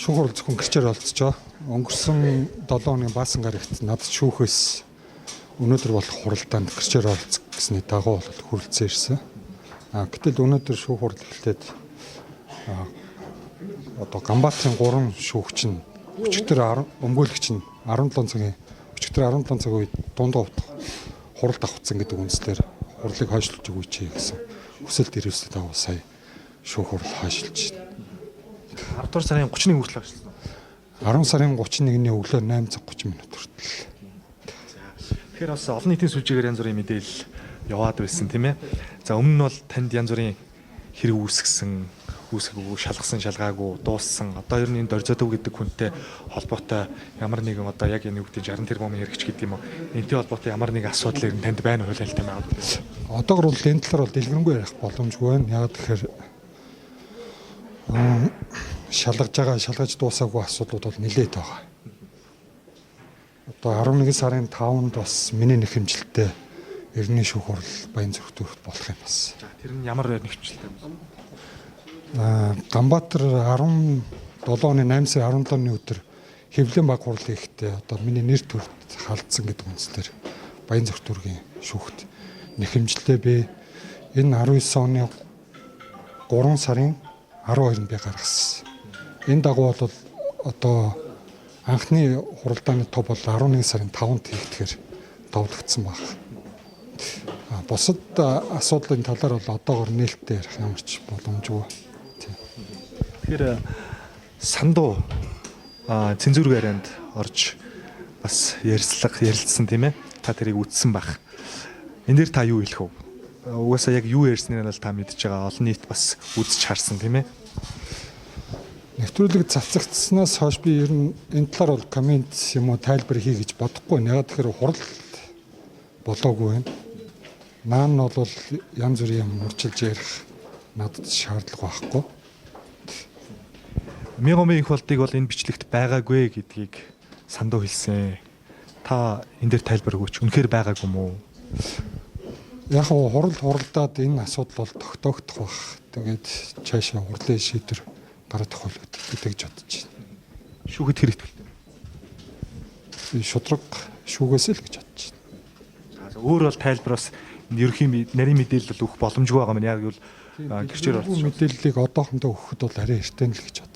Шүүх хурал зөвхөн гэрчээр олцжоо. Өнгөрсөн 7 хоногийн баасан гарагт надад шүүхээс өнөөдөр болох хуралдаанд гэрчээр оролцох гэсний дагуу бол хүрэлцэн ирсэн. А гэтэл өнөөдөр шүүх хурал эхлээд одоо Ганбаатарын 3 шүүгч нь өчигдөр өмгөөлөгч нь 17 цагийн өчигдөр 17 цаг үед дунд хувт хуралд авахцсан гэдэг үндслээр хурлыг хойшлуулж өгөөч гэсэн хүсэлт ирүүлсний дагуу сая шүүх хурал хойшилж байна. 10 дугаар сарын 31 хүртэл хойшлсон. 10 сарын 31-ний өглөө 8 цаг 30 минут хүртэл. Тэгэхээр бас олон нийтийн сүлжээгээр янз бүрийн мэдээлэл яваад байсан, тийм ээ. За, өмнө нь бол танд янз бүрийн хэрэг үүсгэсэн, үүсгэв, шалгасан, шалгаагүй, дууссан. Одоо ер нь энэ Дорзодов гэдэг хүнтэй холбоотой ямар нэгэн одоо яг энэ юу гэдэг 60 тэрбумын хэрэгч гэдэг юм уу? Энтэй холбоотой ямар нэгэн асуудал ер нь танд байна уу, хуулиалтай байна уу? Одоогор бол энэ талаар бол дэлгэрэнгүй ярих боломжгүй байна. Яг тэгэхээр шалгаж байгаа, шалгаж дуусаагүй асуудлууд бол нэлээд байгаа. Одоо 11 сарын 5-нд бас миний нэхэмжилттэй эртний шүүх хурал Баян зүгт болох юм бас. За, тэр нь ямар нэхэмжилтэй юм бэ? Ганбаатар 17 оны 8 сарын 17-ны өдөр хэвлэлийн баг хурал хийхдээ одоо миний нэр төрд халдсан гэдэг үндслээр Баян зүгт дүүргийн шүүхт нэхэмжлээ. Би энэ 19 оны 3 сарын 12-нд би гаргасан. Энэ дагуу бол одоо анхны хуралдааны топ бол 11 сарын 5-нд хийгдэхээр товлогдсон баг. Бусад асуудлын талаар бол одоогор нээлттэй ярих ямар ч боломжгүй. Тэгэхээр сандуу цензуур гараанд орж бас ярьцлага ярилцсан, тийм ээ. Та тэрийг үтсэн байх. Энэ дээр та юу хэлэх вэ? Угаасаа яг юу ярьсныг нь бол та мэдж байгаа. Олон нийт бас үзэж харсан, тийм ээ. Нэвтрүүлэг цацагдсанаас хойш би ер нь энэ талаар бол коммент юм уу тайлбар хий гэж бодохгүй. Яг тэгэхээр хурал болоогүй байна. Наан нь бол янз бүрийн юм урчилж ярих надад шаардлага байхгүй. Мигомын их болдыг бол энэ бичлэгт байгаагүй гэдгийг сандуу хэлсэн. Та энэ дээр тайлбар өгөөч. Үнэхээр байгаагүй юм уу? Яг нь хурал хуралдаад энэ асуудал бол тогтоогдох бах. Тэгээд цаашаа хурлын шийдвэр гарах тохиолдол гэж бодож байна. Шүүхэд хэр итгэлтэй? Би шудраг шүүгээс л гэж бодож байна. Өөр бол тайлбар бас ерөнхий нарийн мэдээлэл бол өгөх боломжгүй байгаа юм. Яг бол гэрчээр орсон мэдээллийг одоохондоо өгөхөд бол арай эртэн л гэж бодож